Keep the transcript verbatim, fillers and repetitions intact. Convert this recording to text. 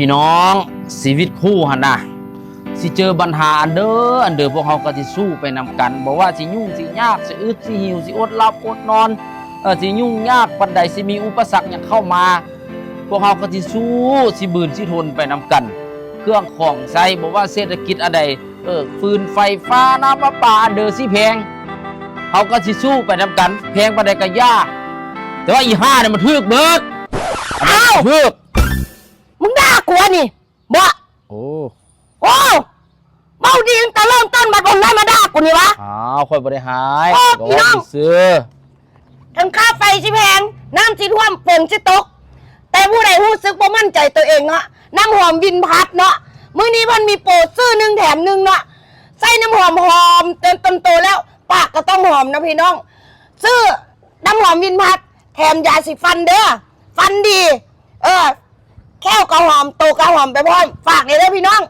พี่น้อง ชีวิตคู่หั่นนะ สิเจอปัญหาอันเด้ออันเด้อ พวกเฮาก็สิสู้ไปนำกัน บ่ว่าสิยุ่งสิยาก สิอึดสิหิว สิอดหลับอดนอน เออ สิยุ่งยากปานใด สิมีอุปสรรคหยังเข้ามา พวกเฮาก็สิสู้ สิบืนสิทนไปนำกัน เครื่องของใช้ บ่ว่าเศรษฐกิจอันใด เออ ฟืนไฟฟ้าน้ำประปาอันเด้อสิแพง เฮาก็สิสู้ไปนำกัน แพงปานใดก็อย่า แต่ว่าอีห่าเนี่ยมันถืกเบิด อ้าว ถืก มึงด่ากูวะนี่บ่ โอ้ โอ้เว้าดีตั้งแต่เริ่มต้นมาโดนได้มาด่ากูนี่วะ อ้าวข่อยบ่ได้หาย โอ้ ก็ พี่น้ ว่า อง ซื่อ ทั้งค่าไฟสิแพง น้ำสิท่วมฝนสิตก แต่ผู้ใดรู้สึกบ่มั่นใจตัวเองเนาะ น้ำหอมวินพัดเนาะ มื้อนี้มันมีโปรซื้อหนึ่งแถมหนึ่งเนาะ ใส่น้ำหอมหอมเต็มตนโตแล้ว ปากก็ต้องหอมนะพี่น้อง ซื้อน้ำหอมวินพัด แถมยาสีฟันเด้อ ฟันดี เออ แข้วก็หอม โตก็หอมไปพร้อม ฝากเลยเด้อพี่น้อง